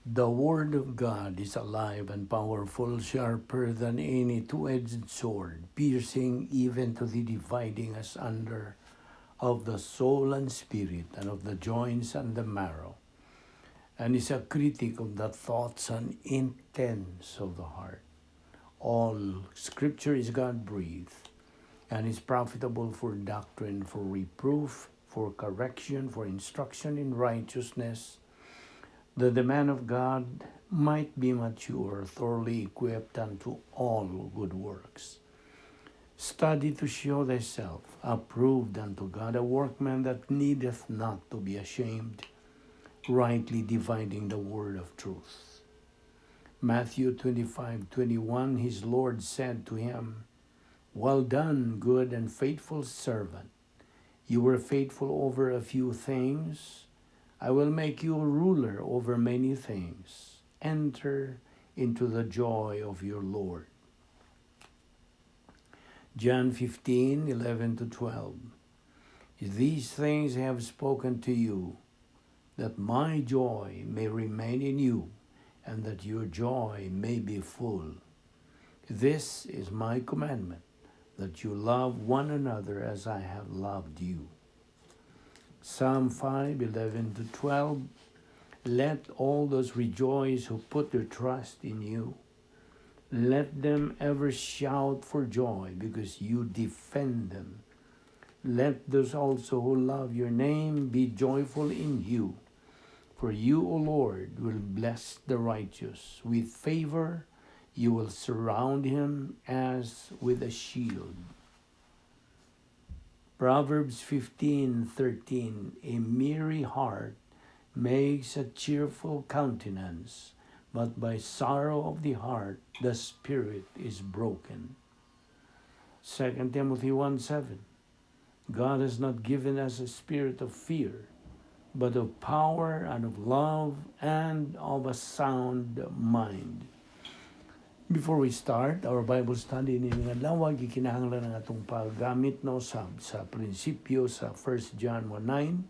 The Word of God is alive and powerful, sharper than any two-edged sword, piercing even to the dividing asunder of the soul and spirit, and of the joints and the marrow, and is a critic of the thoughts and intents of the heart. All Scripture is God-breathed, and is profitable for doctrine, for reproof, for correction, for instruction in righteousness, that the man of God might be mature, thoroughly equipped unto all good works. Study to show thyself approved unto God, a workman that needeth not to be ashamed, rightly dividing the word of truth. Matthew 25:21, his Lord said to him, "Well done, good and faithful servant. You were faithful over a few things. I will make you a ruler over many things. Enter into the joy of your Lord." John 15:11 to 12. "These things I have spoken to you, that my joy may remain in you, and that your joy may be full. This is my commandment, that you love one another as I have loved you." Psalm 5:11 to 12. "Let all those rejoice who put their trust in you. Let them ever shout for joy because you defend them. Let those also who love your name be joyful in you. For you, O Lord, will bless the righteous. With favor, you will surround him as with a shield." Proverbs 15:13. "A merry heart makes a cheerful countenance, but by sorrow of the heart the spirit is broken." 2 Timothy 1:7. "God has not given us a spirit of fear, but of power and of love and of a sound mind." Before we start our Bible study nining adlaw, gikinahanglan ang atong paggamit, no, sa prinsipyo sa 1 John 1:9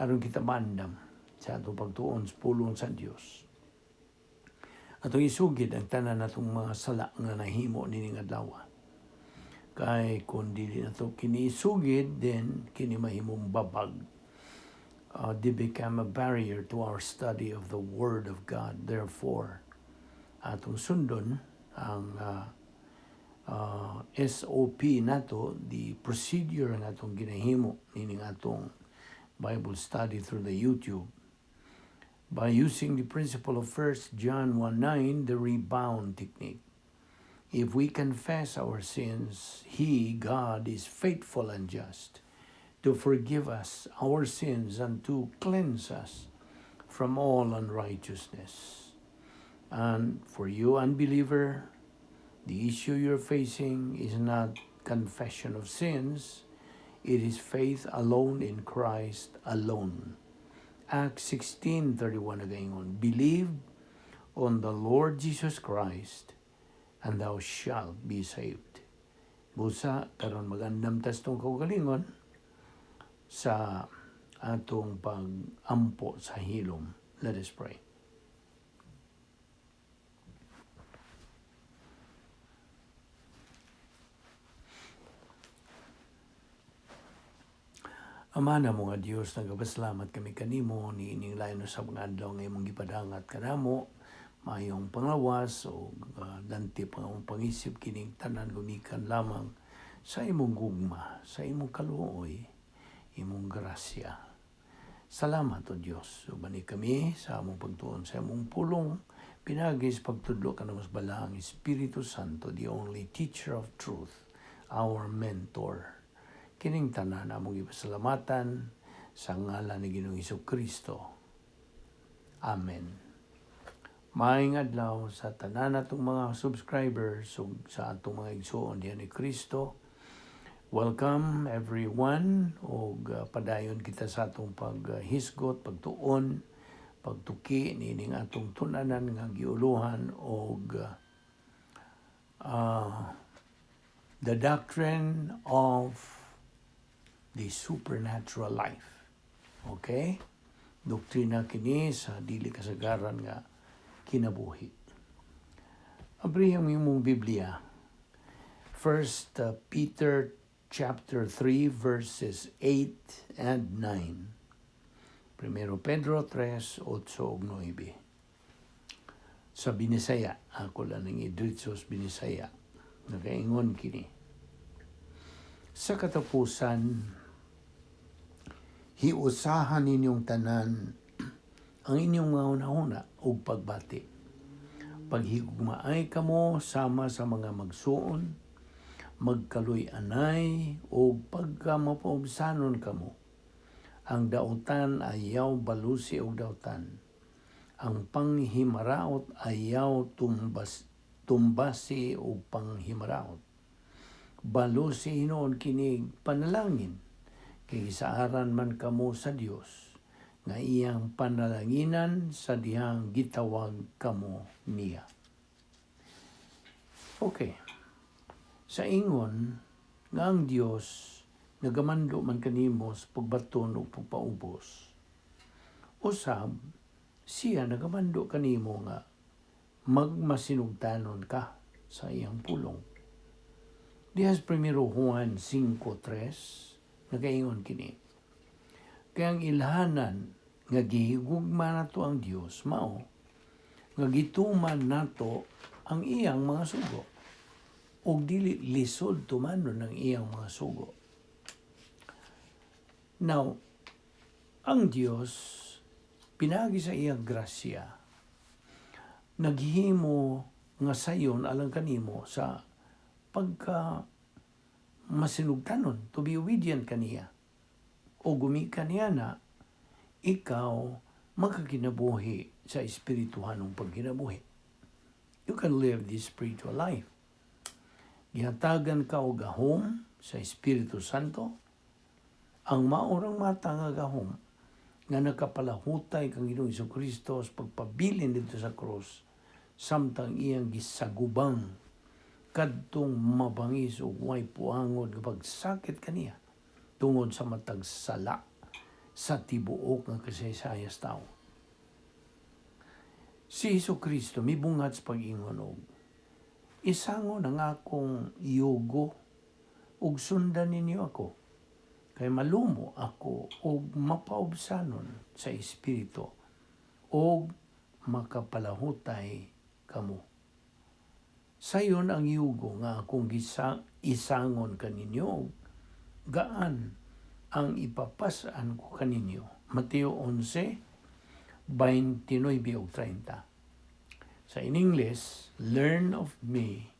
aron kita maandam sa atong pagtuon sa pulong sa Dios. Atong isugid ang tanan natong mga sala nga nahimo nining adlaw. Kay kung dili nato kini isugid, then kini mahimong babag. They become a barrier to our study of the Word of God. Therefore, atong sundon ang SOP nato, the procedure nga atong ginahimo nining atong Bible study through the YouTube by using the principle of 1 John 1:9, the rebound technique. "If we confess our sins, He, God, is faithful and just to forgive us our sins and to cleanse us from all unrighteousness." And for you, unbeliever, the issue you're facing is not confession of sins, it is faith alone in Christ alone. Acts 16:31 nagaingon, "Believe on the Lord Jesus Christ and thou shalt be saved." Busa, karon magandam ta sa atong kaugalingon sa atong pag-ampo sa hilom. Let us pray. Ama namo nga Dios, nagapasalamat kami kanimo niining lain sa mga adlaw nga imong gipadangat kanamo, maayong panglawas o danti pa among pangisip. Kining tanan gumikan lamang sa imong gugma, sa imong kaluoy, imong grasya. Salamat, O Dios. Ubani kami sa among pagtuon sa imong pulong pinaagi sa pagtudlo kanamo sa Balaang Espiritu Santo, the only teacher of truth, our mentor. Kining tanan among ipasalamatan sa ngalan ni Ginoong Kristo. Amen. Maayong adlaw sa tanan natong mga subscribers ug sa atong mga igsuon diha ni Kristo. Welcome everyone ug padayon kita sa atong paghisgot, pagtuon, pagtuki niining atong tun-anan nga giuluhan og the doctrine of the supernatural life. Okay? Doktrina kini sa dili kasagaran nga kinabuhi. Abri ang imong Biblia. First Peter chapter 3 verses 8 and 9. Primero Pedro 3, 8 ug 9. Sa Binisaya, ako lang ang idritsos Binisaya, nakaingon kini. Sa katapusan, hiusahan ninyong tanan ang inyong mga hunahuna ug pagbati. Paghigugmaay kamo sama sa mga magsuon, magkaluy-anay ug pagkamapaubsanon kamo. Ang dautan ayaw balusi og dautan. Ang panghimaraot ayaw tumbasi og panghimaraot. Balusi hinuon kini panalangin kay gisaaran man kamo sa Dios nga iyang panalanginan sa dihang gitawag kamo niya. Okay. Sa ingon nga ang Dios nagamando man kanimo sa pagbaton ug pagpaubos. Usab siya nagamando kanimo nga magmasinugtanon ka sa iyang pulong. Diha sa Primero Juan 5.3 nagaingon kini. Kay ang ilhanan nga gihigugma nato ang Dios mao nga gituman nato ang iyang mga sugo ug dili lisod tumanon ang iyang mga sugo. Now, ang Dios pinagi sa iyang grasya naghimo nga sayon alang kanimo sa pagka masinugtanon, to be obedient kaniya. O gumikan niya na ikaw makakinabuhi sa espirituhanong pagkinabuhi. You can live this spiritual life. Gihatagan ka og gahom sa Espiritu Santo. Ang maurang mata nga gahom nga nakapalahutay kang Ginoong Kristo sa pagpabilin didto sa krus samtang iyang gisagubang kadtong mabangis ug way puangod nga pagsakit kaniya tungod sa matag sala sa tibuok nga kasaysayan sa tao. Si Hesus Kristo mibungat sa pag-ingon og isangon ang akong yugo ug sundan ninyo ako kay malumo ako ug mapaubsanon sa espiritu ug makapalahutay kamo. Sayon ang yugo nga akong isangon kaninyo, gaan ang ipapas-an ko kaninyo. Mateo 11, 29 ug 30. Sa in English, "Learn of me,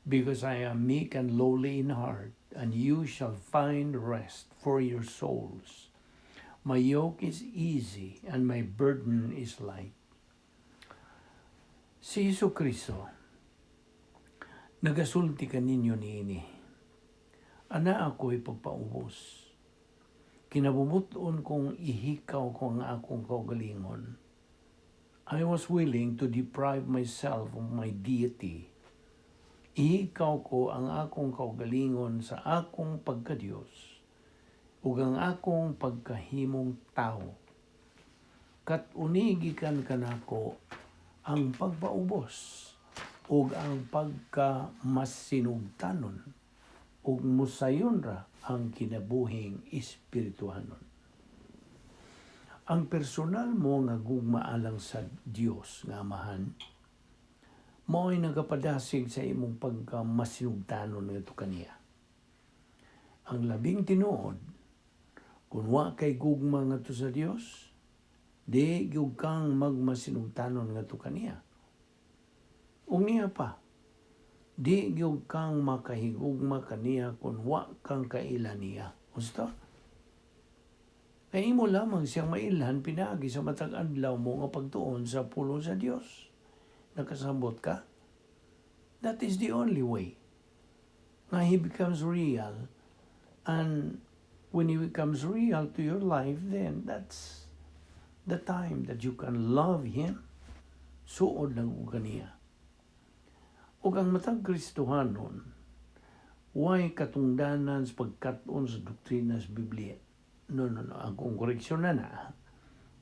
because I am meek and lowly in heart, and you shall find rest for your souls. My yoke is easy and my burden is light." Si Hesus Kristo, nagasulti kaninyo niini. Ana ako'y pagpaubos. Kinabubuton kong ihikaw ko ang akong kaugalingon. I was willing to deprive myself of my deity. Ihikaw ko ang akong kaugalingon sa akong pagkadiyos ug ang akong pagkahimong tao. Kat-uni gikan kanako ang pagpaubos ug ang pagkamasinugtanon ug musayon ra ang kinabuhing espirituhanon. Ang personal mo nga gugma alang sa Dios nga Amahan mao'y nagapadasig sa imong pagkamasinugtanon ngadto kaniya. Ang labing tinuod, kung wa kay gugma ngadto sa Dios, di gyud kang magmasinugtanon ngadto kaniya. Ug niya pa, di gyud kang makahigugma kaniya kung wa kang kaila niya. Gusto? Kay imo lamang siyang mailhan pinaagi sa matag adlaw mo nga pagtuon sa pulong sa Dios. Nakasabot ka? That is the only way nga He becomes real. And when He becomes real to your life, then that's the time that you can love Him. Suod lang og kaniya. Ug ang matag Kristohanon, way katungdanan sa pagkat-on sa doktrina sa Biblia. No. Akong koreksyon na na.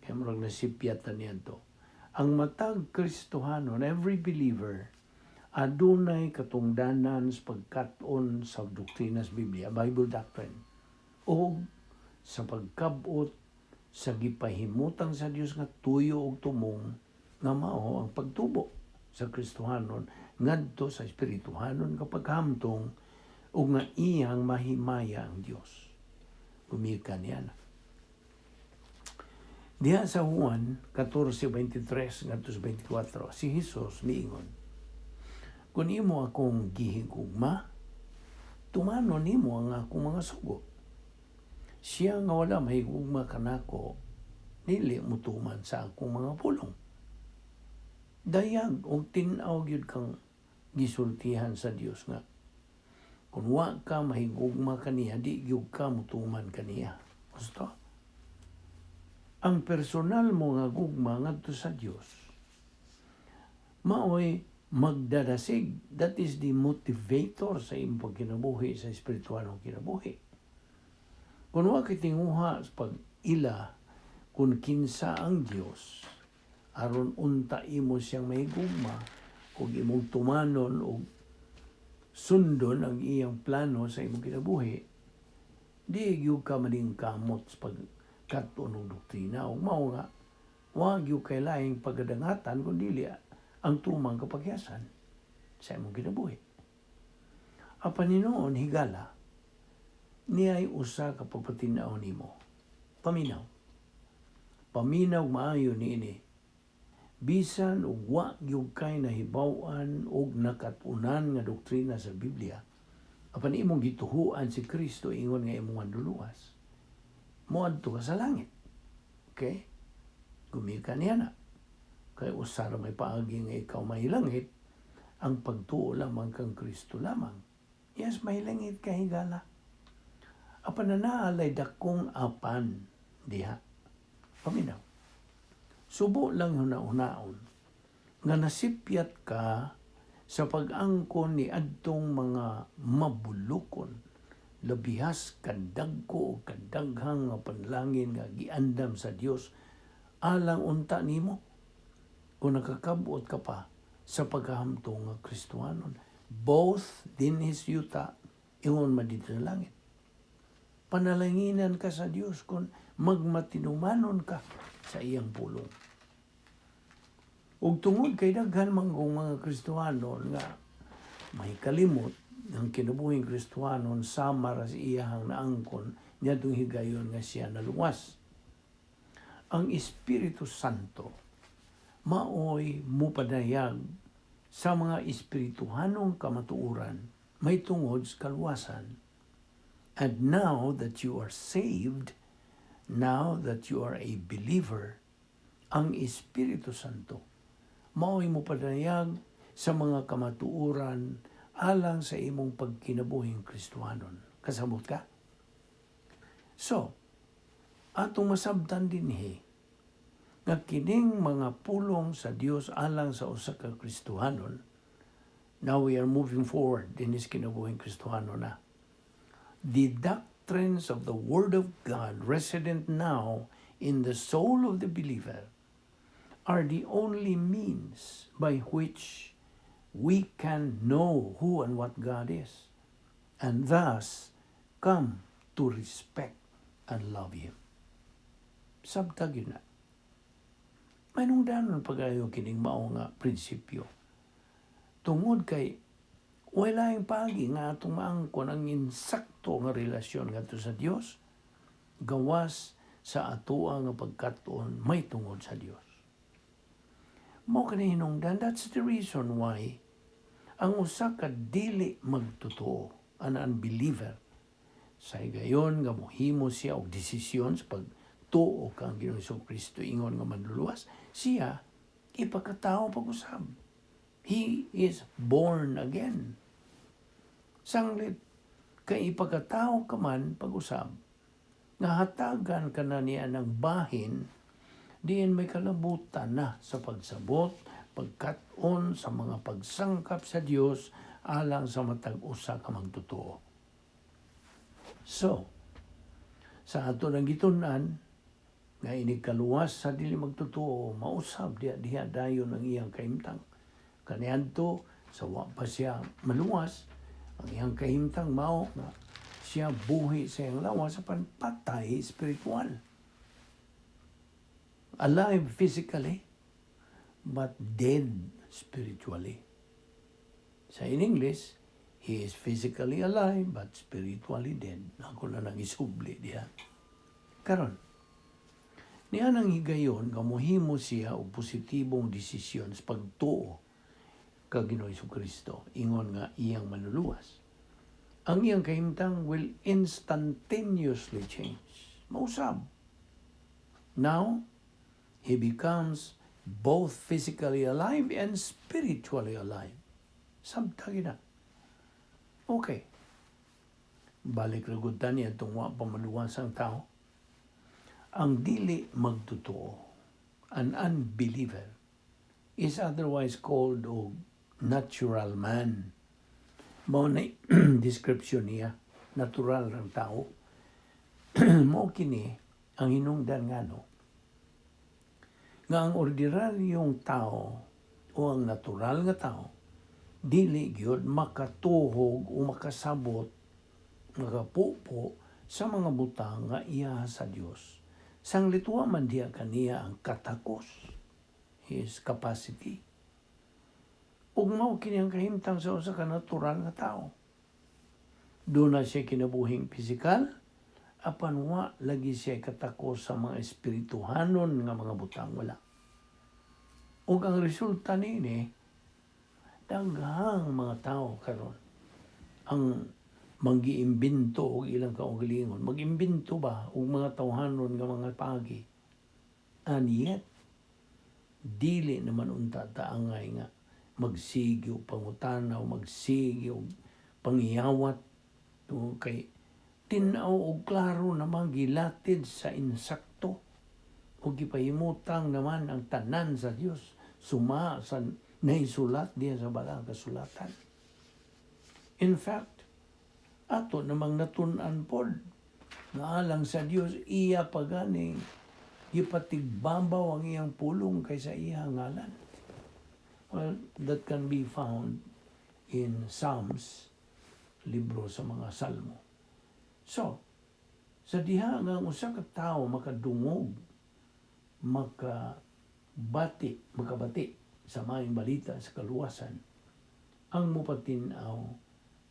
Kaya murag nasipyat na niya to. Ang matag Kristohanon, every believer, adunay katungdanan sa pagkat-on sa doktrina sa Biblia, Bible doctrine, o sa pagkabot sa gipahimutang sa Dios nga tuyo og tumong nga mao ang pagtubo sa Kristohanon ngadto sa espirituhanon nga paghamtong ug nga iyang mahimaya ang Dios. Gumikan niya na. Diha sa Juan 14:23 ngadto sa 24, si Jesus miingon, "Kung imo akong gihigugma, tumanon nimo ang akong mga sugo. Siya nga wala mahigugma kanako, dili mutuman sa akong mga pulong." Dayag og tin-aw gyud kang gisultihan sa Dios nga kung wa ka mahigugma kaniya, di gyud ka mutuman kaniya. Gusto? Ang personal mo nga gugma ngadto sa Dios maoy magdadasig. That is the motivator sa imong pagkinabuhi, sa espiritual nga kinabuhi. Kung wa kay tinguha sa pag-ila kung kinsa ang Dios, aron unta imo siyang mahigugma ug imong tumanon og sundon ang iyang plano sa imong kinabuhi, di gyud ka maningkamot sa pagkat-on og doktrina, ug mao nga wa gyud kay laing pagadangatan kun dili ang tumang kapagyasan sa imong kinabuhi. Apan hinuon, higala, niay usa ka pagpatin-aw nimo. Paminaw. Paminaw maayo niini. Bisan og wa gyud kay nahibaw-an og nakat-unan nga doktrina sa Biblia, apan imong gituhuan si Kristo ingon nga imong manluluwas, moadto ka sa langit. Okay? Gumikan niya na. Kay usa ra may paagi nga ikaw mahilangit, ang pagtuo lamang kang Kristo lamang. Yes, mahilangit ka, higala. Apan na naalay dakong apan diha. Paminaw. Subo lang huna-hunaon nga nasipyat ka sa pag-angkon ni adtong mga mabulukon, labihas kadagko o kadaghang nga panlangin nga giandam sa Dios alang unta nimo, kung nakakabot ka pa sa pagkahamtong nga Kristohanon, both dinhi sa yuta ingon man didto sa langit. Panalanginan ka sa Dios kung magmatinumanon ka sa iyang pulong. Ug tungod kay daghan man kung mga Kristohanon nga may kalimot ang kinabuhing Kristohanon sama ra sa iyahang naangkon niadtong higayon nga siya naluwas. Ang Espiritu Santo maoy mupadayag sa mga espirituhanong kamatuoran may tungod sa kaluwasan. And now that you are saved, now that you are a believer, ang Espiritu Santo maoy mopadayag sa mga kamatuoran alang sa imong pagkinabuhing Kristohanon. Kasabot ka? So, atong masabtan dinhi nga kining mga pulong sa Dios alang sa usa ka Kristohanon, now we are moving forward in this kinabuhing Kristohanon na. The doctrines of the Word of God resident now in the soul of the believer are the only means by which we can know who and what God is, and thus come to respect and love Him. Sabta gyud na. Mainungdanon pag-ayo kining mao nga prinsipyo. Tungod kay wala yung paagi nga atong maangkon ang insakto nga relasyon ngadto sa Dios gawas sa atoa nga pagkat-on may tungod sa Dios. Mao kani hinungdan, that's the reason why ang usa ka dili magtotoo, an unbeliever, sa higayon nga mohimo siya og desisyon sa pagtuo kang Ginoong Kristo ingon nga manluluwas, siya ipakatao pag-usab. He is born again. Sanglit kay ipakatao ka man pag-usab, nga hatagan ka na niya ng bahin, diin may kalabutan na sa pagsabot, pagkat-on sa mga pagsangkap sa Dios alang sa matag usa ka magtotoo. So, sa ato nang gitun-an, Nga inig kaluwas sa dili magtotoo, mausab diha diha dayon ang iyang kahimtang. Kaniadto sa wa pa siya maluwas, ang iyang kahimtang mao nga siya buhi sa iyang lawas apan patay spiritual. Alive physically, but dead spiritually. Sa in English, he is physically alive but spiritually dead. Ako na nang isubli diha. Karon, niya nang higayon nga mohimo siya og positibong desisyon sa pagtuo kag Ginoo Kristo, ingon nga iyang manluluwas. Ang iyang kahimtang will instantaneously change. Mausab. Now, he becomes both physically alive and spiritually alive. Sabta na. Okay. Balik ra gud ta niya itong wa pa maluwas ang tao. Ang dili magtotoo, an unbeliever, is otherwise called og natural man. Mao na description niya, natural ng tao. Mao kini ang hinungdan ngano nga ang ordinaryong tao o ang natural nga tao dili gyud makatuhog o makasabot, makapupo sa mga butang nga iya sa Dios. Sanglit wa man diha kaniya ang katakos, his capacity. Ug mao kini ang kahimtang sa usa ka natural nga tao. Duna siya kinabuhing pisikal, apan wa lagi siya katakos sa mga espirituhanon nga mga butang, wala. Ug ang resulta niini, daghang mga tao karon ang manggiimbento og ilang kaugalingon, magimbento ba og mga tawhanon nga mga pagi. And yet, dili naman unta taangay nga magsige og pangutana o magsige og pangiyawat tungod kay tin-aw og klaro namang gilatid sa insakto o gipahimutang naman ang tanan sa Dios suma sa naisulat diya sa Balaang Kasulatan. In fact, ato namang natun-an pod nga alang sa Dios, iya paganing gipatigbabaw ang iyang pulong kaysa iyang ngalan. Well, that can be found in Psalms, libro sa mga Salmo. So, sa diha nga ang usa ka tawo makadungog, makabati sa maayong balita sa kaluwasan, ang mupatin-aw,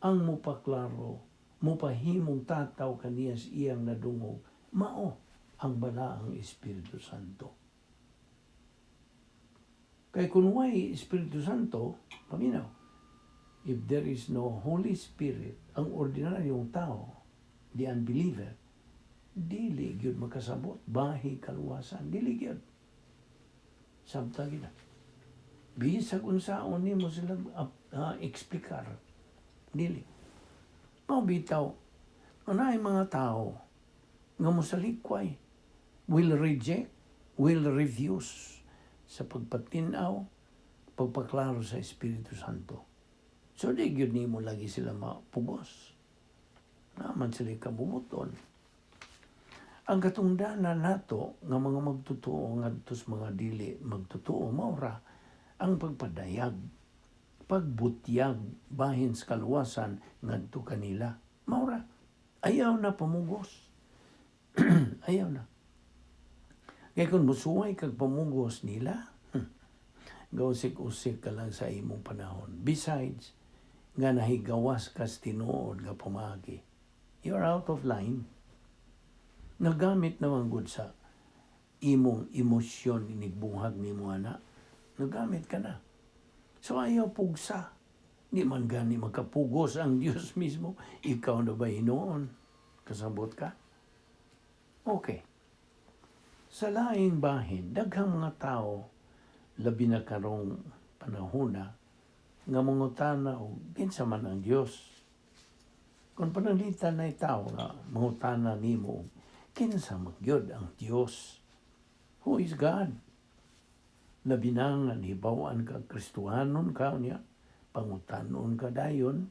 ang mupaklaro, mupahimong tataw kaniya sa iyang nadungog, mao ang Balaang Espiritu Santo. Kay kung way Espiritu Santo, paminaw, if there is no Holy Spirit, ang ordinaryong tao, the unbeliever, dili gyud makasabot bahi kaluwasan, dili gyud. Sabta gyud. Bisag unsaon nimo sila eksplikar, dili. Mao bitaw, naay mga tao nga mosalikway, will reject, will refuse sa pagpatin-aw, pagpaklaro sa Espiritu Santo. So di gyud nimo lagi sila mapugos. Naman sila kabubuton. Ang katungdanan nato nga mga magtotoo ngadto sa mga dili magtotoo maura ang pagpadayag, pagbutyag bahin sa kaluwasan ngadto kanila. Maura. Ayaw na pamugos. Ayaw na. Kaya kung musuway kag pamugos nila, gausik-usik ka lang sa imong panahon. Besides, nga nahigawas kas tinuod nga pamaagi. You're out of line. Nagamit naman gud sa imong emosyon inigbuhag nimo ana. Nagamit ka na. So ayaw pugsa. Di man gani makapugos ang Diyos mismo. Ikaw na ba hinuon? Kasabot ka? Okay. Sa laing bahin, daghang mga tao, labi na karong panahona, nga mangutana og kinsa man ang Dios. Kung pananglitan na tao nga mangutana nimo og kinsa man gyud ang Dios? Who is God? Labi na nga nahibaw-an ka Kristohanon ka niya, pangutanon ka dayon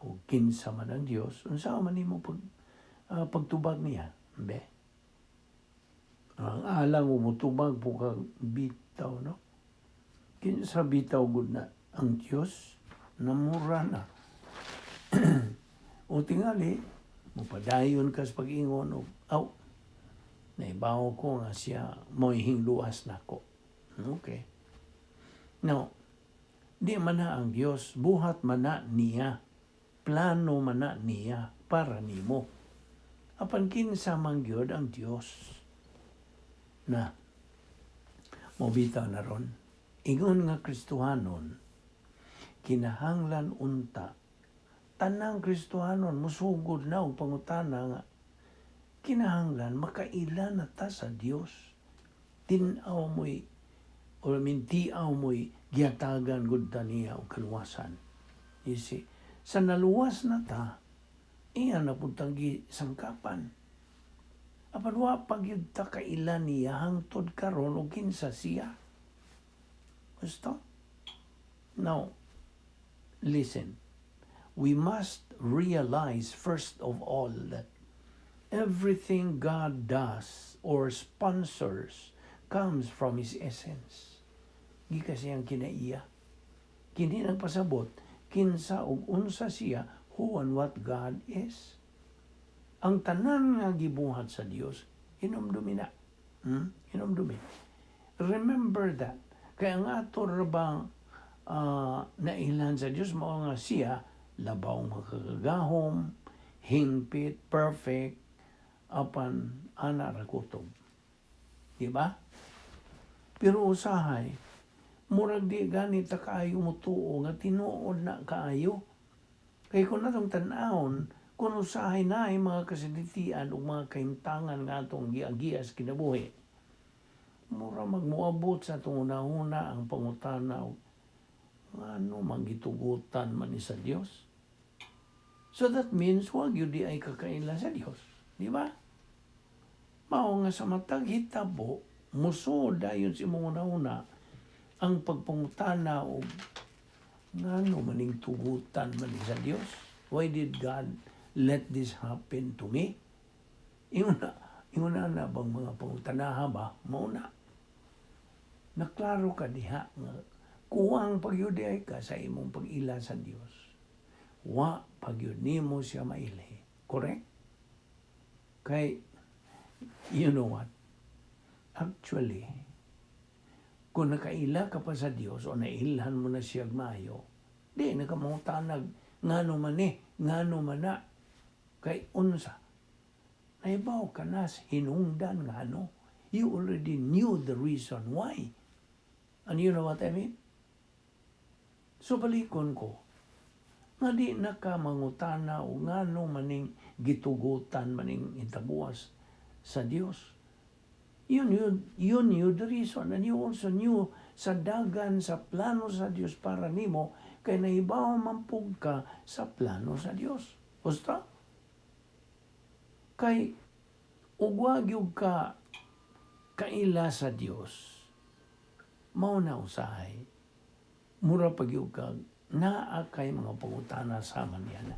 og kinsa man ang Dios, unsa man nimo pagtubag niya? Be? Ang alang mutubag po ka bitaw, no? Kinsa bitaw gud na ang Diyos, namura na. O tingali, mupadayon ka sa pag-ingon, o, aw, naibaw ko nga siya mo'y hingluwas nako. Okay. Now, di man na ang Dios, buhat man na niya, plano man na niya para nimo. Apan kinsa man gyud ang Dios? Na, mobitaw na ron. Ingon nga Kristohanon, kinahanglan unta, tanang Kristohanon musugod na og pangutana nga kinahanglan makaila na ta sa Dios. Tin-aw mo'y or I mean, tiaw mo'y gihatagan gud ta niya og kaluwasan. You see, sa naluwas na ta, iya na pud tang sangkapan. Apan wa pa gyud ta kaila niya hangtod karon og kinsa siya. Gusto? Now, listen. We must realize first of all that everything God does or sponsors comes from His essence. Gikan sa iyang kinaiya. Kini nagpasabot, kinsa ug unsa siya, who and what God is. Ang tanan nga gibuhat sa Dios, hinumdumi na. Hinumdumi. Remember that. Kaya ang ato ra bang nailhan sa Dios mao nga siya labaw makakagahom, hingpit, perfect, apan ana ra kutob. Di ba? Pero usahay, murag di gani ta kaayo motuo nga tinuod na kaayo. Kay kung natong tan-awon, kung usahay na ay mga kasinatian o mga kahimtangan nga atong giagias kinabuhi, mura magmuabot sa atong una-una ang pangutana og ano man gitugutan man ni sa Dios. So that means wa gyud diay kakaila sa Dios, di ba? Mao nga sa matag hitabo, musuod dayon sa imong una-una ang pagpangutana og ngano maning tugutan man ni sa Dios? Why did God let this happen to me? Ingon na bang mga pangutanaha ba? Mao na. Naklaro ka diha nga kuwang pa gyud diay ka sa imong pag-ila sa Dios. Wa pa gyud nimo siya mailhi. Correct? Kay, you know what? Actually, kung nakaila ka pa sa Dios o nailhan mo na siya maayo, di na ka mangutanag ngano man eh, ngano man na. Kay unsa, naibaw ka na sa hinungdan nga ano. You already knew the reason why. And you know what I mean? So balikon ko, nga di na ka mangutana o ngano maning gitugutan maning hitabuas sa Dios. You knew the reason and you also knew sa dagan sa plano sa Dios para nimo kay nahibaw man pug ka sa plano sa Dios. Basta? Kay ug wa gyud ka kaila sa Dios, mao na usahay mura pa gyud ka naa kay mga pangutana sa man yan.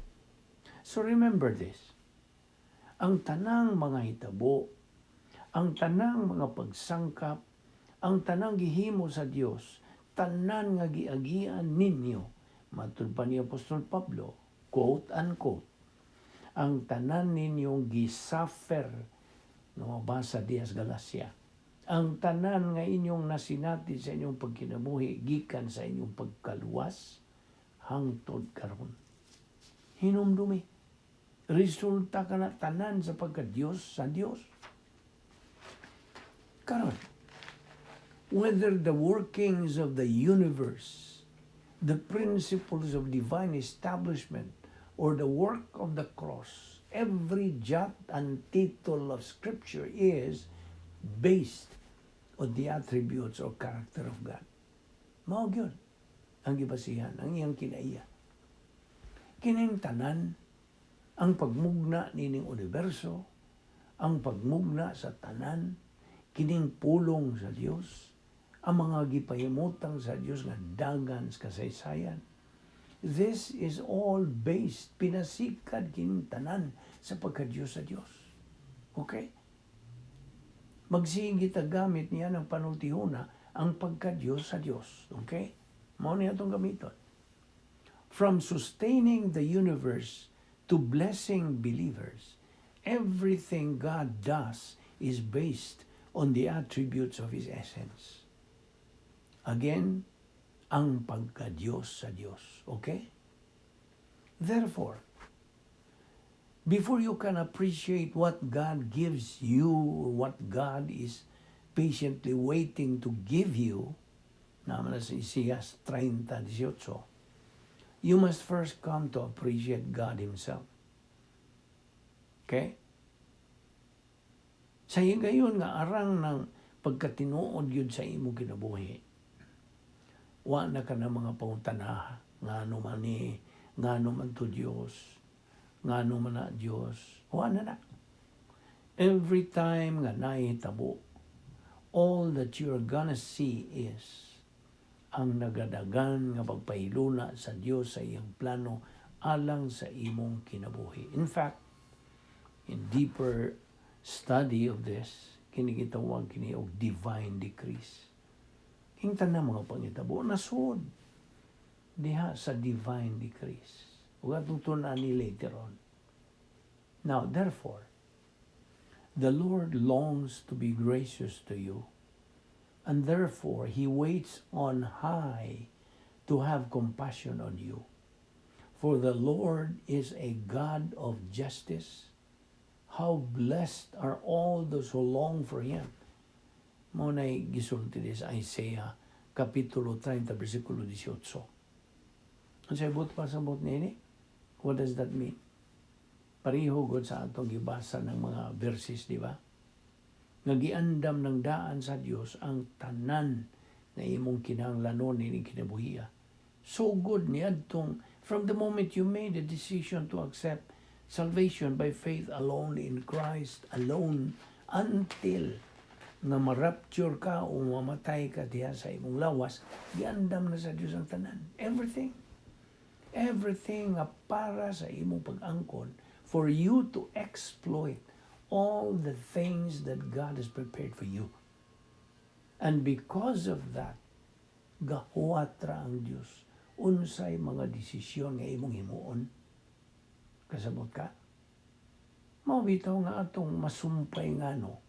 So remember this. Ang tanang mga hitabo, ang tanang mga pagsangkap, ang tanang gihimo sa Dios, tanan nga giagian ninyo, matud pa ni Apostol Pablo, quote unquote, ang tanan ninyong gisuffer, no, mabasa diya sa Galacia, ang tanan nga inyong nasinati sa inyong pagkinabuhi gikan sa inyong pagkaluwas hangtod karon. Hinumdumi. Resulta ka na tanan sa pagka-Diyos sa Diyos. Karon, whether the workings of the universe, the principles of divine establishment, or the work of the cross, every jot and tittle of Scripture is based on the attributes or character of God. Mao gyud ang gibasihan, ang iyang kinaiya. Kining tanan, ang pagmugna nining universo, ang pagmugna sa tanan, kining pulong sa Dios, ang mga gipahimutang sa Dios nga dagan sa kasaysayan. This is all based, pinasikad kining tanan sa pagka-Diyos sa Dios. Okay? Magsige ta gamit niya ng panultihona ang pagka-Diyos sa Diyos. Okay? Mao niya itong gamiton. From sustaining the universe to blessing believers, everything God does is based on the attributes of His essence. Again, ang pagka-Diyos sa Diyos. Okay? Therefore, before you can appreciate what God gives you, what God is patiently waiting to give you, naman na sa Isaias 30:18, you must first come to appreciate God Himself. Okay? Sa higayon nga arang ng pagkatinuod yun sa imong kinabuhi, wa na ka na mga pangutana, ngano man ni, ngano man to Dios, ngano man na Dios, wa na na. Every time nga nahitabo, all that you're gonna see is ang nagadagan nga pagpahiluna sa Dios sa iyang plano alang sa imong kinabuhi. In fact, in deeper study of this, kini gitawag kini og divine decrees. Ing tanan mga pangitabo nasud diha sa divine decrees. Ug atong tun-an ni later on. Now, therefore, the Lord longs to be gracious to you, and therefore He waits on high to have compassion on you. For the Lord is a God of justice. How blessed are all those who long for Him. Mao na'y gisulti di sa Isaiah Kapitulo 30, versikulo 18. Ang sa buot pasabot niini? What does that mean? Pareho gud sa atong gibasa ng mga verses, di ba? Nga giandam ng daan sa Dios ang tanan na imong kinahanglanon nining kinabuhia. So good niadtong from the moment you made a decision to accept salvation by faith alone in Christ alone until nga ma-rapture ka o mamatay ka diha sa imong lawas, giandam na sa Dios ang tanan. Everything. Everything nga para sa imong pag-angkon for you to exploit all the things that God has prepared for you. And because of that, gahuwat ra ang Dios unsay mga desisyon nga imong himuon. Kasabot ka? Mao bitaw nga atong masumpay nga no,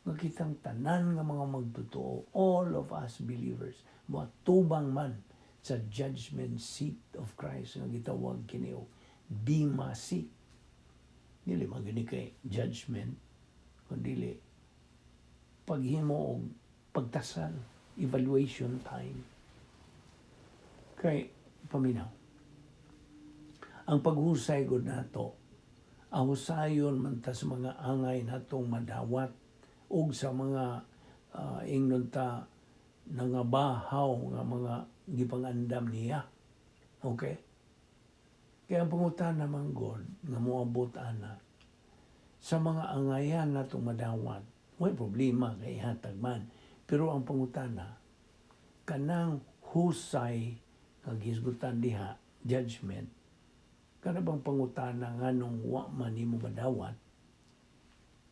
nga kitang tanan nga mga magtotoo, all of us believers, moatubang man sa judgment seat of Christ nga gitawag kini og Bema seat. Dili man gani kay judgment, kundi paghimo og pagtasal, evaluation time. Kay paminaw. Ang paghusay gud nato, ahusayon man ta sa mga angay natong madawat ug sa mga ingnon ta nangabahaw nga mga gipangandam niya. Okay? Kaya ang pangutana man God nga moabot ana sa mga angayan natong madawat, way problema kay hatag man. Pero ang pangutana, kanang husay nga gihisgutan diha, judgment, kana bang pangutana nganong wa man nimo madawat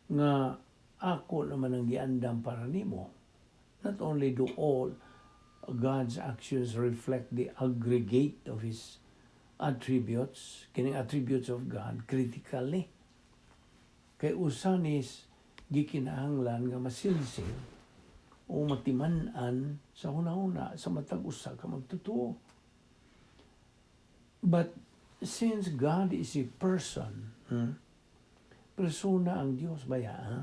nga ako naman ang giandam para nimo? Not only do all God's actions reflect the aggregate of His attributes, kining attributes of God, critically. Kay usa nis gikinahanglan nga masilsil o matiman-an sa hunahuna sa matag usa ka magtotoo. But since God is a person, persona ang Dios baya, ha?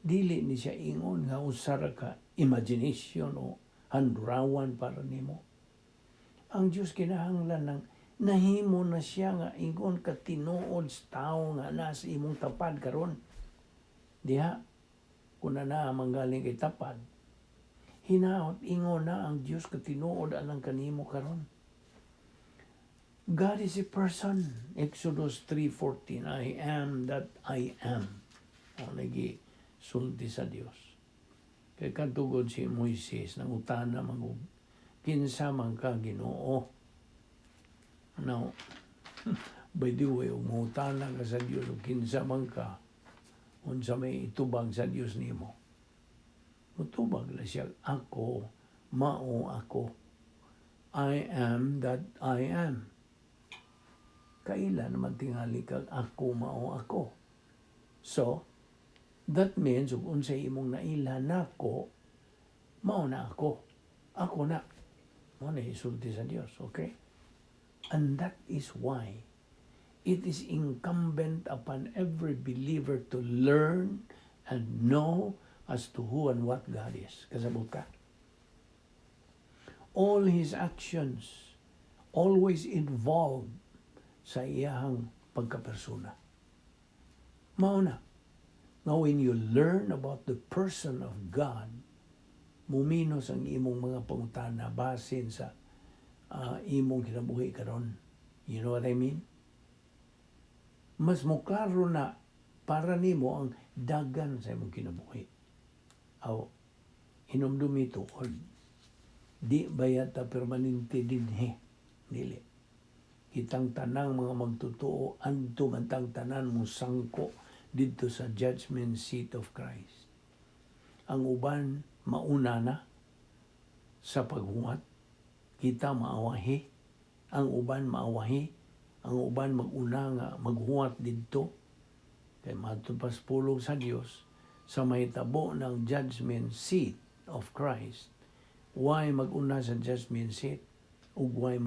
Dili ni siya ingon nga usa ra ka imagination o handurawan para nimo. Ang Dios kinahanglan ng nahimo na siya nga ingon ka tinuod sa tawo nga nasa imong tapad karon. Diha kun na manggaling kay tapad. Hinaot ingon na ang Dios ka tinuod alang kanimo karon. God is a person. Exodus 3:14, "I am that I am." O nagi sulti sa Dios. Kay kadtugod si Moises nangutana man og kinsa man ka, Ginoo. Now, by the way, ug mangutana ka sa Dios og kinsa man ka, Unsa may itubag sa Dios nimo? Mutubag na siya, "Ako, mao ako. I am that I am." Kaila naman tingali kag "Ako mao ako." So, that means ug unsay imong naila nako, mao na ako. Ako na. Mao na isulti sa Dios, okay? And that is why it is incumbent upon every believer to learn and know as to who and what God is. Kasabot ka? All His actions always involved sa iyahang pagkapersona. Mao na. Now, when you learn about the person of God, muminos ang imong mga pangutana basin sa imong kinabuhi karon. You know what I mean? Mas moklaro na para nimo ang dagan sa imong kinabuhi. Aw, hinumdumi tuod. Di baya ta permanente dinhi? Dili. Kitang tanang mga magtotoo, adto man tang tanan mo sangko didto sa judgment seat of Christ. Ang uban mauna na sa paghuwat, kita maawahi, ang uban maawahi, ang uban mag-una nga maghuwat didto kay matud pas pulong sa Dios sa mahitabo ng judgment seat of Christ. Why mag-una sa judgment seat ug why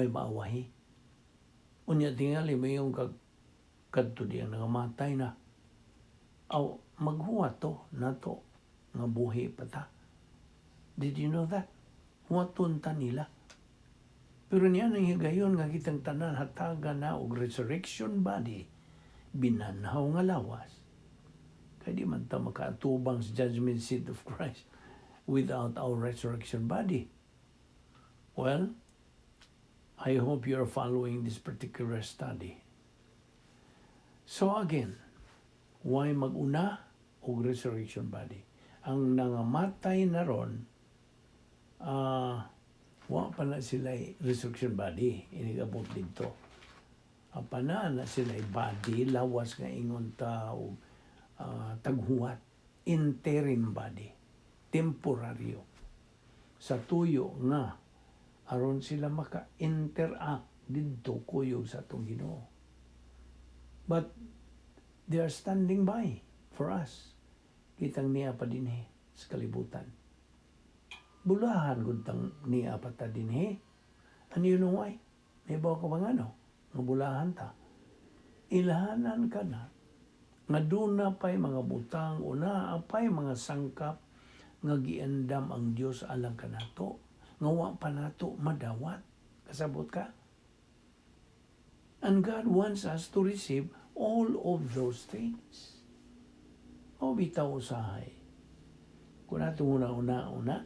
maawahi? Unya tingali mayong kag kadto diyang nangamatay na. Aw, maghuwat to nato nga buhi pa ta. Did you know that? Huwaton ta nila. Pero niya nang higayon nga kitang tanan hatagan na og resurrection body, binanhaw nga lawas. Kay di man ta makaatubang sa judgment seat of Christ without our resurrection body. Well, I hope you are following this particular study. So again, why mag-una og resurrection body? Ang nangamatay na ron, wa pa na sila resurrection body, inigabot didto. Apa na na sila body, lawas nga ingon ta og taghuwat, interim body, temporaryo. Sa tuyo nga, aron sila maka-interact didto kuyog sa atong Ginoo. But they are standing by for us. Kitang niya pa dinhi sa kalibutan. Bulahan gud tang niya pa ta dinhi. And you know why? May ka ba nga no? Nga bulahan ta. Ilahanan ka na nga duna pa'y mga butang o naa pa'y mga sangkap nga giandam ang Dios alang kanato nga wa pa nato madawat. Kasabot ka? And God wants us to receive all of those things. O bitaw usahay. Kung atong una-una-una,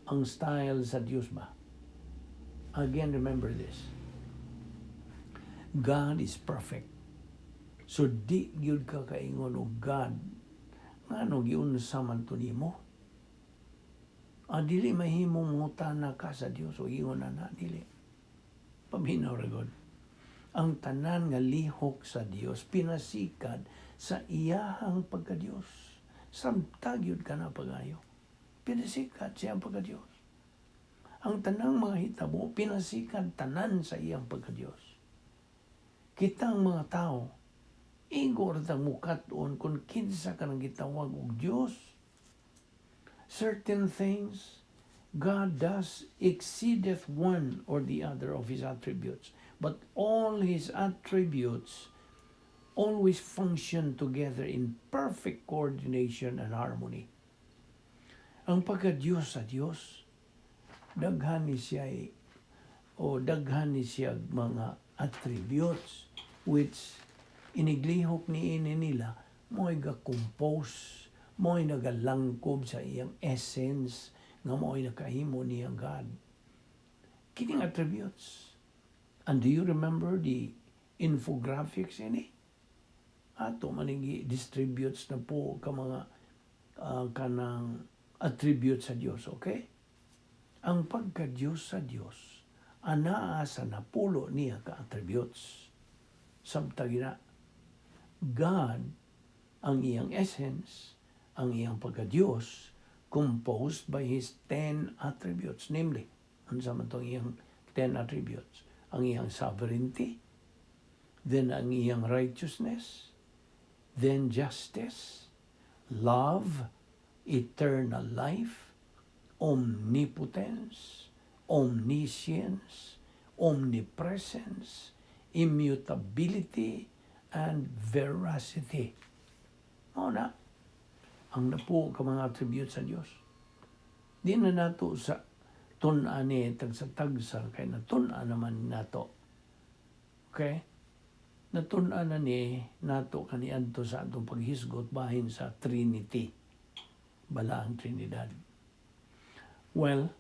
ang style sa Dios ba? Again, remember this. God is perfect. So di gyud ka kaingon og God, ngano giunsa man to nimo? Ah, dili mahimong mangutana ka sa Dios o ingon na na dili. Paminaw ra gud. Ang tanan nga lihok sa Dios pinasikad sa iyahang pagka-Dios. Samtag yun ka na pagayo. Pinasikat siya ang pagka-Dios. Ang tanang mga hitabo, pinasikat tanan sa iyang pagka-Dios. Kitang mga tao, igo ra tang mukat-on kung kinsa ka nang gitawag og Dios. Certain things God does exceedeth one or the other of His attributes. But all His attributes always function together in perfect coordination and harmony. Ang pagka-Diyos sa Diyos, daghan ni siya o daghan ni siya mga attributes which iniglihok ni ini nila mo'y ga-compose, mo'y nagalangkob sa iyang essence nga mo'y nakahimo niyang God. Kining attributes. And do you remember the infographics ini? Ato maning distributes na po ka mga kanang attributes sa Dios, okay? Ang pagka-Diyos sa Dios, anaa sa napulo niya ka attributes. Samtang gina, God Ang iyang essence, ang iyang pagka-Diyos, composed by His 10 attributes. Namely, unsa man tong iyang 10 attributes? Ang iyang sovereignty, then ang iyang righteousness, then justice, love, eternal life, omnipotence, omniscience, omnipresence, immutability, and veracity. Mao na ang napuo ka mga attributes sa Dios. Di na nato sa tun-an ni tagsa-tagsa kay natun-an naman nato. Okay? Natun-an na ni nato kaniadto sa atong paghisgot bahin sa Trinity. Balaang Trinidad. Well,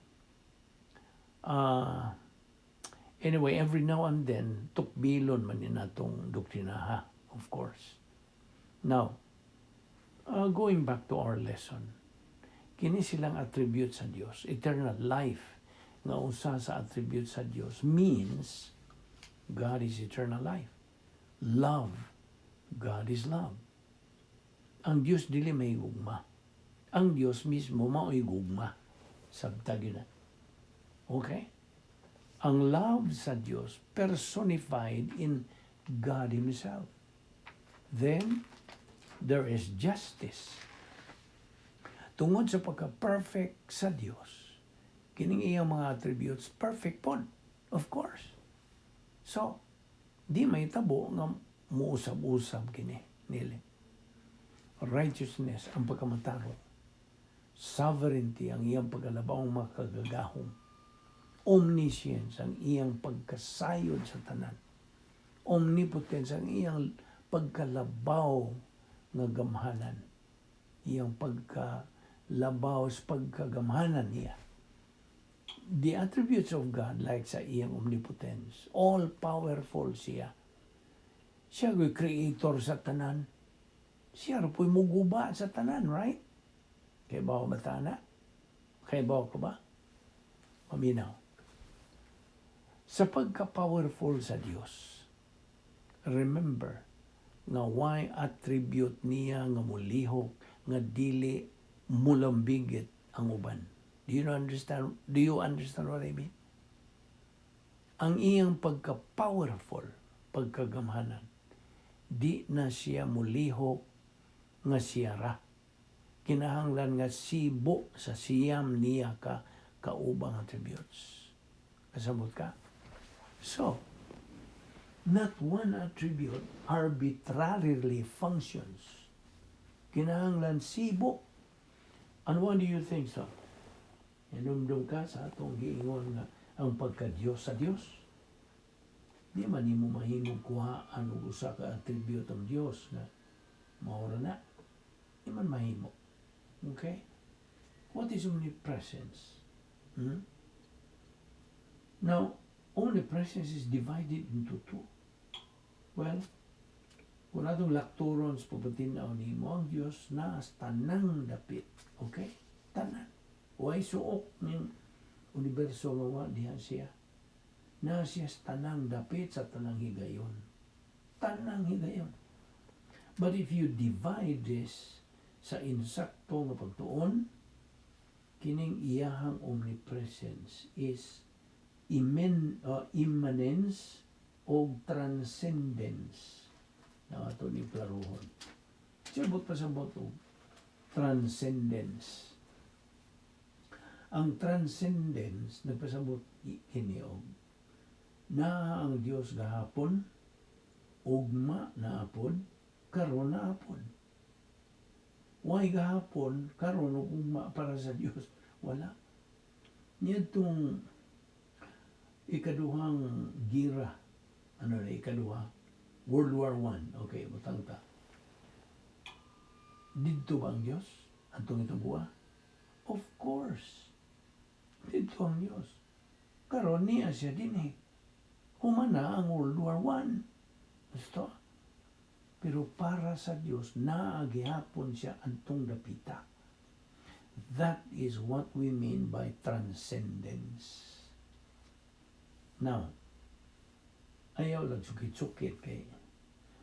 anyway, every now and then, tukbilon man ni natong doktrina ha, of course. Now, going back to our lesson, kini silang attribute sa Dios, eternal life, nga usa sa attribute sa Dios means God is eternal life. Love, God is love. Ang Dios dili may gugma. Ang Dios mismo mao'y gugma. Sabta gyud na. Okay? Ang love sa Dios personified in God Himself. Then, there is justice. Tungod sa pagka-perfect sa Dios, kining iyang mga attributes, perfect pod. Of course. So, di mahitabo nga muusab-usab kini nili. Righteousness, ang pagkamatarong. Sovereignty, ang iyang pagkalabawng makagagahom. Omniscience, ang iyang pagkasayod sa tanan. Omnipotence, ang iyang pagkalabaw nga gamhanan. Iyang pagkalabaw sa pagkagamhanan niya. The attributes of God, like sa iyang omnipotence, all powerful siya. Siya ko'y creator sa tanan. Siya ra po'y muguba sa tanan, right? Kay ba ba na? Kay ba ko ba? Paminaw. Sa pagka-powerful sa Dios, remember nga why attribute niya nga mulihok nga dili mulambigit ang uban. Do you understand? Do you understand what I mean? Ang iyang pagka-powerful, pagkagamhanan, di na siya mulihok nga siya ra. Kinahanglan nga sibo sa siyam niya ka kaubang attributes. Kasabot ka? So, not one attribute arbitrarily functions. Kinahanglan sibo. And what do you think so? Hinumdum ka sa atong giingon nga ang pagka-Diyos sa Diyos. Di man nimo mahimong kuhaan og usa ka attribute ang Diyos nga maura na. Di man mahimo. Okay? What is omnipresence? Hmm? Now, omnipresence is divided into two. Well, kung atong lakturon sa pagpatinaw nimo, ang Diyos naa sa tanang dapit. Okay? Tanan. Way suok ning universo nga wa diha siya. Naa siya sa tanang dapit, sa tanang higayon. Tanang higayon. But if you divide this sa insakto nga pagtuon, kining iyahang omnipresence is immanence o transcendence na ato ni klarohon. Sibot pa sa og transcendence. Ang transcendence nagpasabot kini og naa ang Dios gahapon, ugma naapod, karon naapod. Why gahapon, karon ug ugma para sa Dios? Wala. Niadtong ikaduhang gira, ano na ikaduha? World War I. Okay, butang ta. Didto ba ang Dios? Antong itong? Of course. Didto ang Dios. Karon niya siya dinhi. Humana ang World War I. Gusto? Pero para sa Dios, naa gihapon siya antong dapita. That is what we mean by transcendence. Now, ayaw lang sukit-sukit kay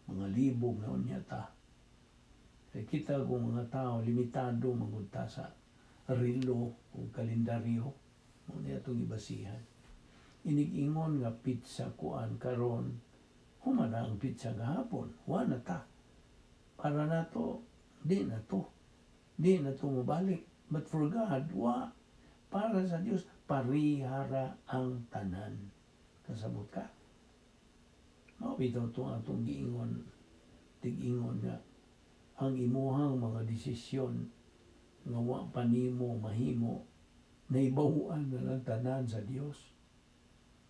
mga libog na unya ta. Kay kita kung mga tao, limitado man gud ta sa relo o kalendaryo. Mao ni atong gibasihan. Inig-ingon nga petsa kuan karon, human na ang petsa gahapon, wa na ta. Para nato, di na to. Di na to mobalik. But for God, wa. Para sa Dios, parihara ang tanan. Kasabot ka? Mao bitaw itong atong giingon, tig-ingon nga, ang imuhang mga desisyon nga wa pa nimo mahimo, naibaw-an na lang tanan sa Dios.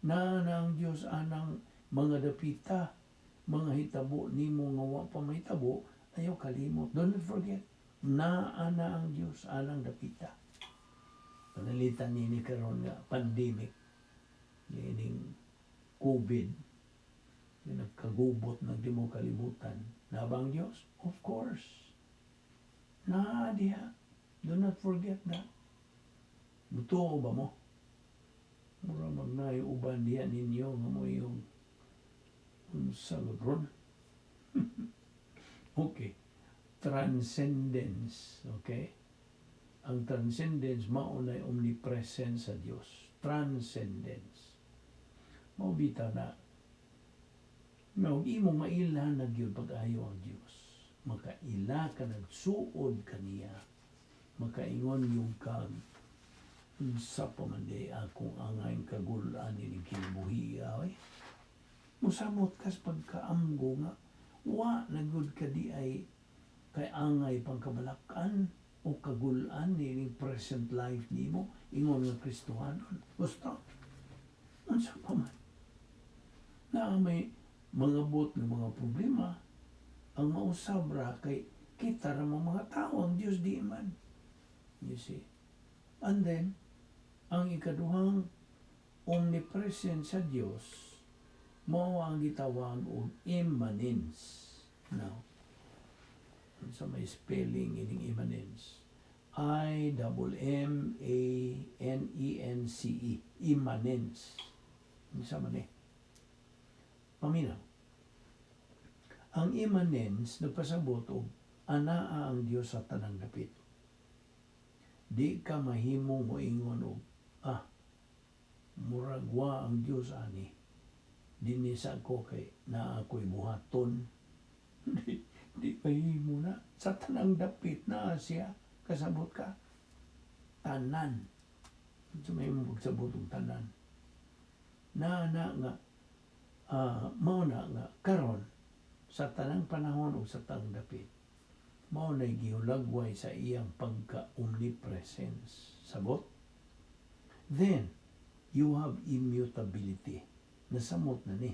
Na na ang Dios anang mga dapita, mga hitabo nimo nga wa pa mahitabo, ayaw kalimot. Don't forget, naa na ang Dios anang dapita. Panalitan nini karon nga pandemic, ining COVID, nga nagkagubot ng di mo kalibutan. Naa ba ang Diyos? Of course. Naa diha. Do not forget that. Mutuo ba mo? Mura magnayo uban diha ninyo nga mo yung unsa ron. Okay. Transcendence. Okay? Ang transcendence mao na omnipresence sa Dios. Transcendence. Mao bitaw na nga imo mailhan na gyud pag-ayo ang Dios. Makaila ka, nagsuod kaniya. Makaingon yung kag unsa pa man di akong angay kagulan ining kinabuhi, oy. Musamot kas pagkaamgo nga wa na gud ka di ay kay angay pangkabalakan o kagulan nining present life nimo ingon nga Kristohanon. Gusto unsa pa man na may mga bot ng mga problema, ang mausab ra kay kita ra mga tao, ang Dios di man. You see? And then, ang ikaduhang omnipresence sa Dios mao ang gitawag og immanence. Now, sa may spelling ining immanence? I double M A N E N C E. Immanence. Unsa man eh? Paminaw. Ang immanence nagpasabot og anaa ang Dios sa tanang dapit. Di ka mahimong moingon og murag wa ang Dios ani. Dinhi sa ko kay naa ako'y buhaton. Di mahimo na. Sa tanang dapit naa siya. Kasabot ka? Tanan. Sa may mong pagsabot og tanan. Na na nga mao na nga karon sa tanang panahon o sa tanang dapit mao na gihulagway sa iyang pagka-omnipresence. Sabot? Then, you have immutability. Nasamot na ni.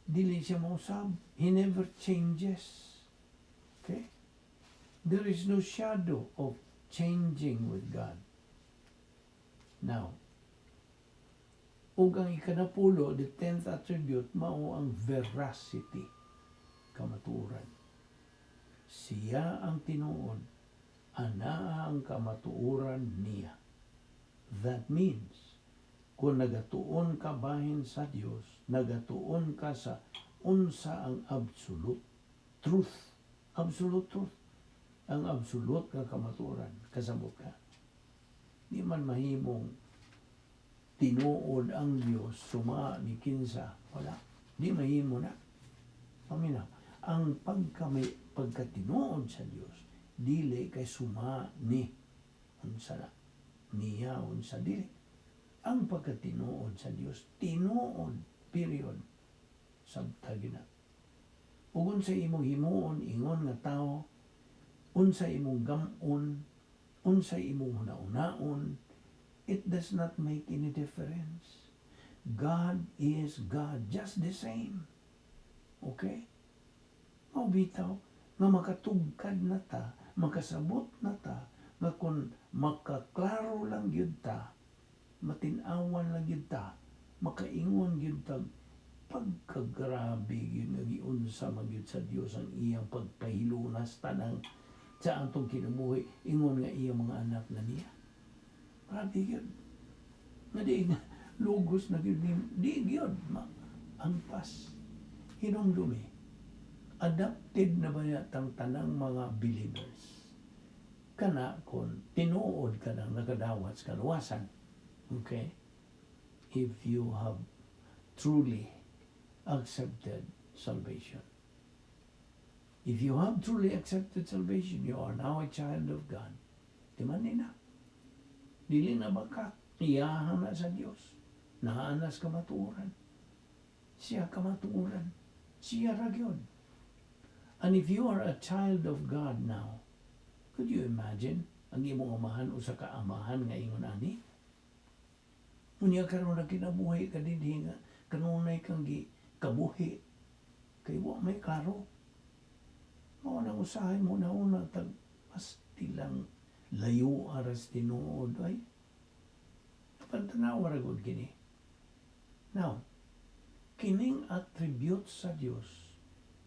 Dili siya mausab. He never changes. Okay? There is no shadow of changing with God. Now, ug ang ikanapulo, the 10th attribute, mao ang veracity, kamatuoran. Siya ang tinuod, anaa ang kamatuoran niya. That means, kung nagatuon ka bahin sa Dios, nagatuon ka sa unsa ang absolute truth. Absolute truth. Ang absolute nga kamatuoran. Kasabot ka? Di man mahimong tinuod ang Dios suma ni kinsa. Wala. Di mahimo na. Paminaw. Ang pagka may pagkatinuod sa Dios, dili kay suma ni unsa na niya, unsa dili. Ang pagkatinuod sa Dios, tinuod, period. Sabta gina. Ug unsa imong himuon ingon nga tao, unsa imong gam-on, unsa imong hunahunaon, it does not make any difference. God is God, just the same. Okay? Mao bitaw nga makatugkad na ta, makasabot na ta, nga kung makaklaro lang gyud ta, matin-awan lang gyud ta, makaingon gyud ta, pagkagrabe gyud nga giunsa man gyud sa Dios ang iyang pagpahilunas tanang sa atong kinabuhi ingon nga iyang mga anak na niya. Grabe gyud. Nga di nga lugos na gyud ni di gyud ma angpas. Hinumdumi. Adopted na ba tang tanang mga believers? Kana kung tinuod ka nang nakadawat sa kaluwasan. Okay? If you have truly accepted salvation. If you have truly accepted salvation, you are now a child of God. Di man ni na. Dili na baka iyahan na sa Dios. Naa na sa kamatuoran. Siya kamatuoran. Siya ra gyud. And if you are a child of God now, could you imagine ang imong amahan, usa ka amahan nga ingon ani? Unya karon na kinabuhi ka dinhi nga kanunay kang gi kabuhi kay wa may klaro. Mao nang usahay mo na una tag pastilang layo aras tinuod ay. Apan tanawa ra gud kini. Now, kining attribute sa Dios,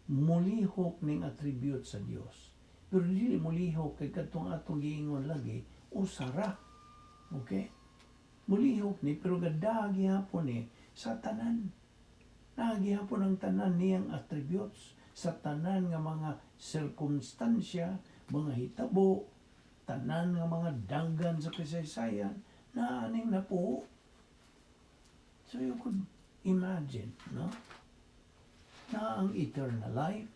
mulihok ning attribute sa Dios. Pero dili mulihok kay kadtong atong giingon lagi usara. Okay? Mulihok ni pero gada gihapon ni sa tanan. Naa gihapon ang tanan niyang attributes sa tanan nga mga sirkumstansya, mga hitabo, tanan nga mga danggan sa kasaysayan, naa ning napuo. So you could imagine, no? Na ang eternal life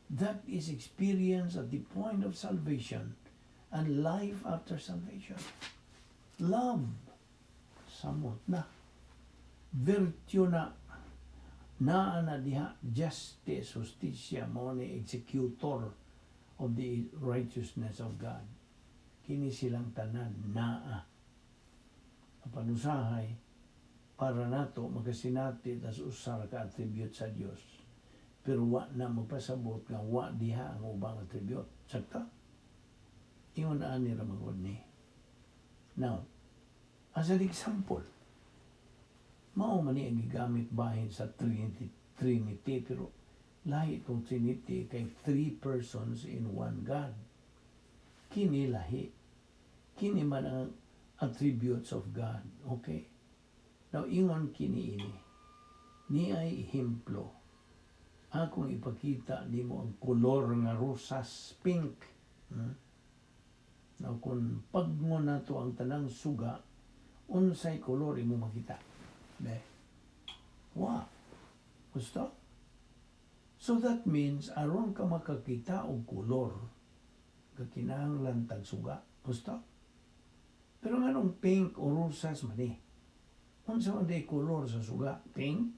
that is experienced at the point of salvation and life after salvation. Love, samot na. Virtue na, naa na diha, justice, hustisya, mao ni executor of the righteousness of God. Kini silang tanan naa. Apan usahay para nato makasinati tas usa ra ka attribute sa Dios. Pero wa na magpasabot nga wa diha ang ubang attribute. Sakto? Ingon ani ra magod ni. Now, as an example, mao man ni ang gigamit bahin sa Trinity, pero lahi itong Trinity kay three persons in one God. Kini lahi. Kini man ang attributes of God. Okay? Now, ingon kini ini. Ni ay ehemplo. Akong ipakita nimo ang kolor nga rosas, pink. Now, kung pagmo nato ang tanang suga, unsay kolor imo makita? Be? Wa. Gusto? So that means aron ka makakita og kolor, kakinahanglan tag suga. Gusto? Pero nganong pink o rosas man eh? Unsa man day kolor sa suga? Pink?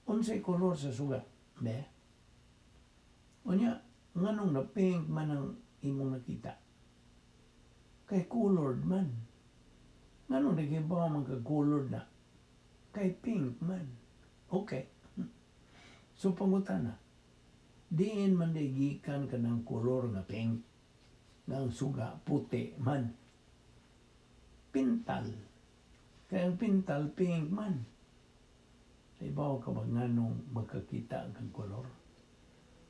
Unsay kolor sa suga? Be? Unya, nganong na pink man ang imong nakita? Kay colored man. Nganong nagibaw man ka colored na? Kay pink man. Okay. So pangutana, diin man day gikan ka ng kolor nga pink, nga ang suga puti man? Pintal. Kaya ang pintal, pink man. Ibaw ka ba nganong magkakita ang kolor?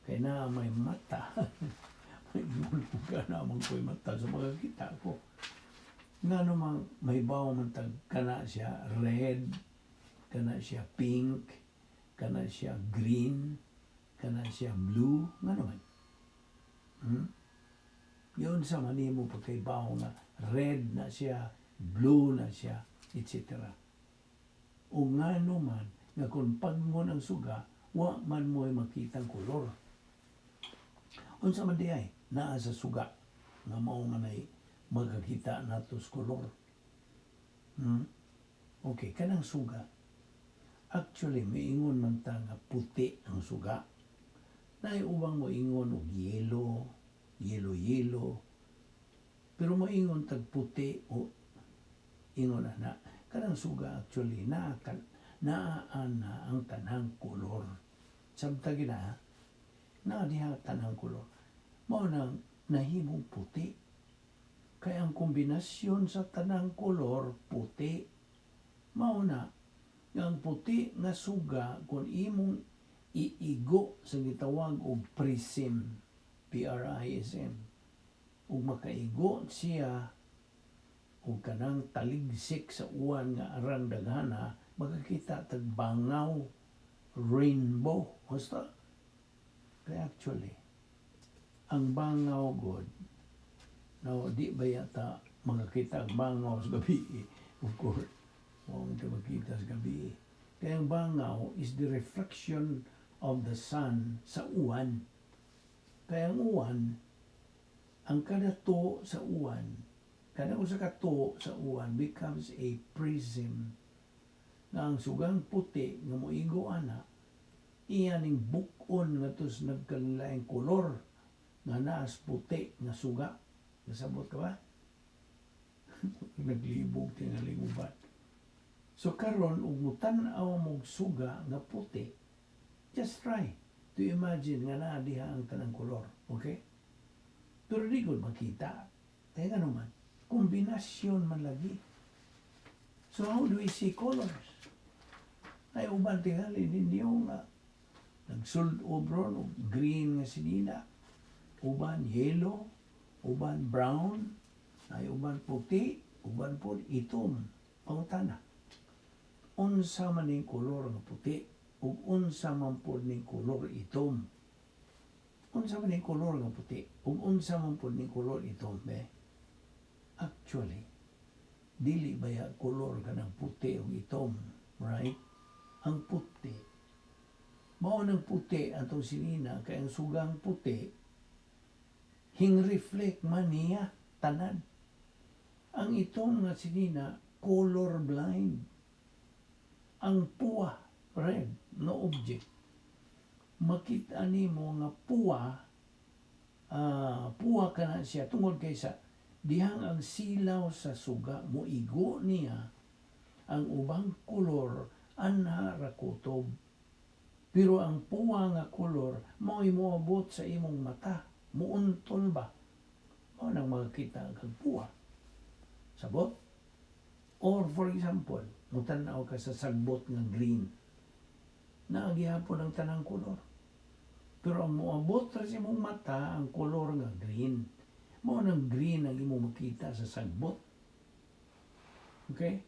Kaya na may mata. May mulong ka naman ko'y mata so makakita ko. Nga namang may baw man tag kana siya red, kana siya pink, kana siya green, kana siya blue, nga naman. Yun sa manimo pagkaibaw nga red na siya, blue na siya, etc. O nga naman, nga kung pagmo ng suga, wa man mo makita ang kolor. Unsa man di ay, naa sa suga, nga mao man ay magkakita nato sa kolor. Okay, kanang suga. Actually, miingon man ta nga puti ang suga. Naay ubang moingon og yellow, yellow, yellow. Pero moingon tag puti o ingon ana. Kanang suga actually naa kan naa na ang tanang kolor. Samtang gina, naa diha tanang kolor. Mao nang nahimong puti. Kay ang kombinasyon sa tanang kolor puti. Mao na nga ang puti nga suga kung imong iigo sa gitawag og prism, PRISM, ug makaigo siya og kanang taligsik sa uwan nga arang daghana, makakita tag bangaw, rainbow. Basta Kaya actually, ang bangaw god, now, di ba yata makakita ang bangaw sa gabi? Of course, wa man makita sa gabi. Kaya ang bangaw is the reflection of the sun sa uwan. Kaya ang uwan, ang kada to sa uwan, kada usa ka to sa uwan becomes a prism nga ang sugang puti nga moigo ana, iya ning buk-on nga tos nagkalaing kolor nga naas puti nga suga. Nasabot ka ba? Naglibog tingaling uban. So karon ug mutan-aw mog suga nga puti, just try to imagine nga naa diha ang tanang kolor, okay? Pero di ko makita. Kaya nga naman, kombinasyon man lagi. So how do we see colors? Ay uban tingali ninyo nga nagsul-ob ron og green nga sinina, uban yellow, uban brown, ay uban puti, uban pod itom. Pangutana, unsa man ning kolor nga puti ug unsa man pod ning kolor itom? Unsa man ning kolor nga puti ug unsa man pod ning kolor itom be? Actually, dili baya kolor kanang puti ug itom, right? Ang puti mao nang puti atong sinina kay ang sugang puti hing reflect man niya tanan. Ang itom nga sinina, color blind. Ang puwa, red nga object, makita nimo nga puwa, puwa kana siya tungod kay sa dihang ang silaw sa suga moigo niya ang ubang kolor, anha ra kutob. Pero ang puwa nga kolor mao'y moabot sa imong mata, muuntol ba, mao nang makakita kag puwa. Sabot? Or for example, mutan-aw ka sa sagbot nga green, naa gihapon ang tanang kolor. Pero ang moabot ra sa imong mata ang kolor nga green, mao nang green ang imong makita sa sagbot, okay?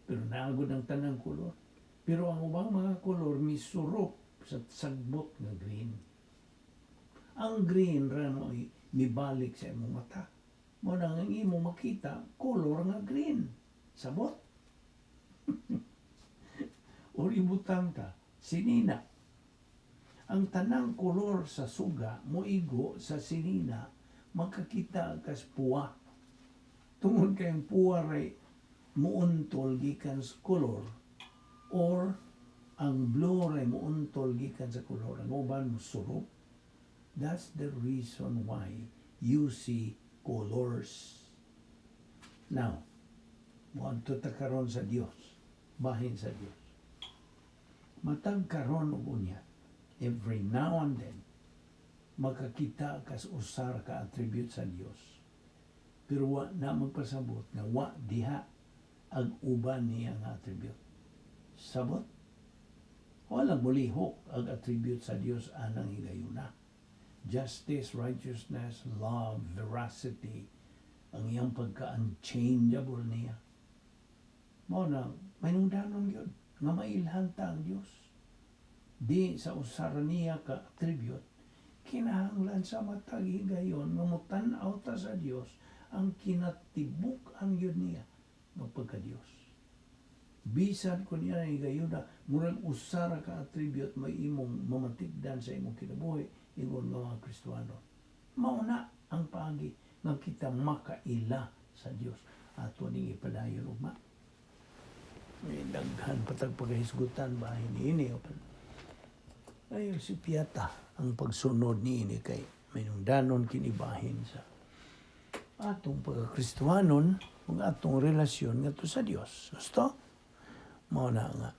Pero naa gud ang tanang kolor, pero ang ubang mga kolor misurop sa sagbot nga green. Ang green ra mo mibalik sa imong mata, mao nang ang imong makita kolor nga green. Sabot? Or ibutang ta sinina, ang tanang kolor sa suga moigo sa sinina, makakita kas puwa tungod kay ang puwa ray muuntol gikan sa kolor or ang blue ray muuntol gikan sa kolor, ang uban mosurop. That's the reason why you see colors. Now, moadto ta karon sa Dios, bahin sa Dios. Matag karon ug unya, every now and then, makakita kas usar ka attribute sa Dios. Pero wa na magpasabot nga wa diha ag uban niya nga attribute. Sabot? Wala mulihok ang attribute sa Dios anang higayuna. Justice, righteousness, love, veracity, ang iyang pagka-unchangeable niya. Mao na, mainungdanon yun, nga mailhan ta ang Dios. Di sa usara niya ka attribute, kinahanglan sa matag higayon nga mutan-aw ta sa Dios ang kinatibuk-an yun niya nga pagka-Dios. Bisan kun niya higayon na murag usara ka attribute may imong mamatigdan sa imong kinabuhi ingon nga mga Kristohanon. Mao na ang paagi nga kita makaila sa Dios. Ato ning ipadayon ugma. May daghan patag pagkahisgutan ba ini. Ay si Piata ang pagsunod niini kay may nungdanon kinibahin sa atong pagkakristohanon ug atong relasyon ngadto sa Dios. Gusto? Mao na nga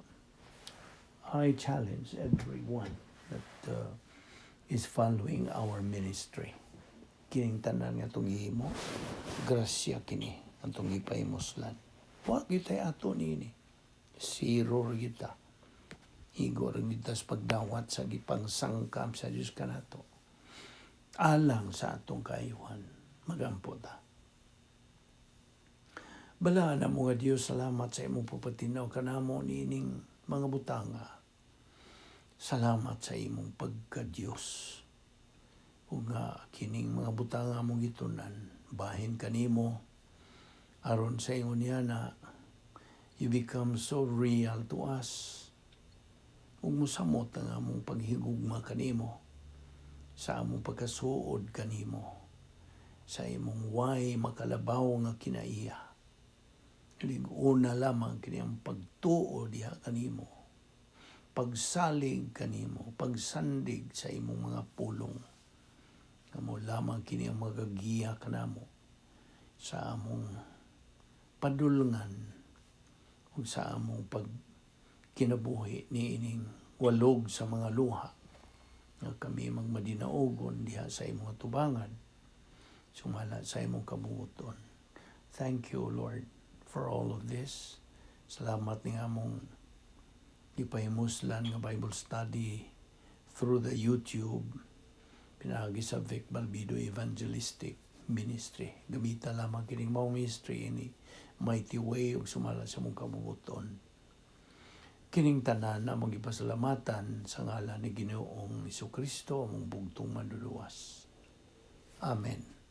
I challenge everyone that is following our ministry. Kining tanan nga atong gihimo, grasya kini atong gipahimuslan. Wa gyud ato niini. Zero ra gyud ta. Igo ra gyud ta sa pagdawat sa gipangsangkap sa Dios kanato. Alang sa atong kaayuhan, magampo ta. Balaan mo nga Dios, salamat sa imong pagpatinaw kanamo niining mga butanga. Salamat sa imong pagka-Dios. Ug nga kining mga butang nga among gitun-an bahin kanimo aron sa ingon niya na you become so real to us ug mosamot ang among paghigugma kanimo sa among pagkasuod kanimo sa imong way makalabaw nga kinaiya. Lig-una lamang kini ang pagtuo diha kanimo, pagsalig kanimo, pagsandig sa imong mga pulong. Mao lamang kini ang magagiya kanamo sa among padulngan ug sa among pagkinabuhi niining walog sa mga luha nga kami magmadinaogon diha sa imong atubangan sumala sa imong kabuoton. Thank you, Lord, for all of this. Salamat ni among gipahimuslan nga Bible study through the YouTube pinaagi sa Vic Balbido Evangelistic Ministry. Gamita lamang kining maong ministry ini mighty way ug sumala sa imong kabuoton. Kining tanan among gipasalamatan sa ngalan ni Ginoong Kristo, among bugtong Manluluwas. Amen.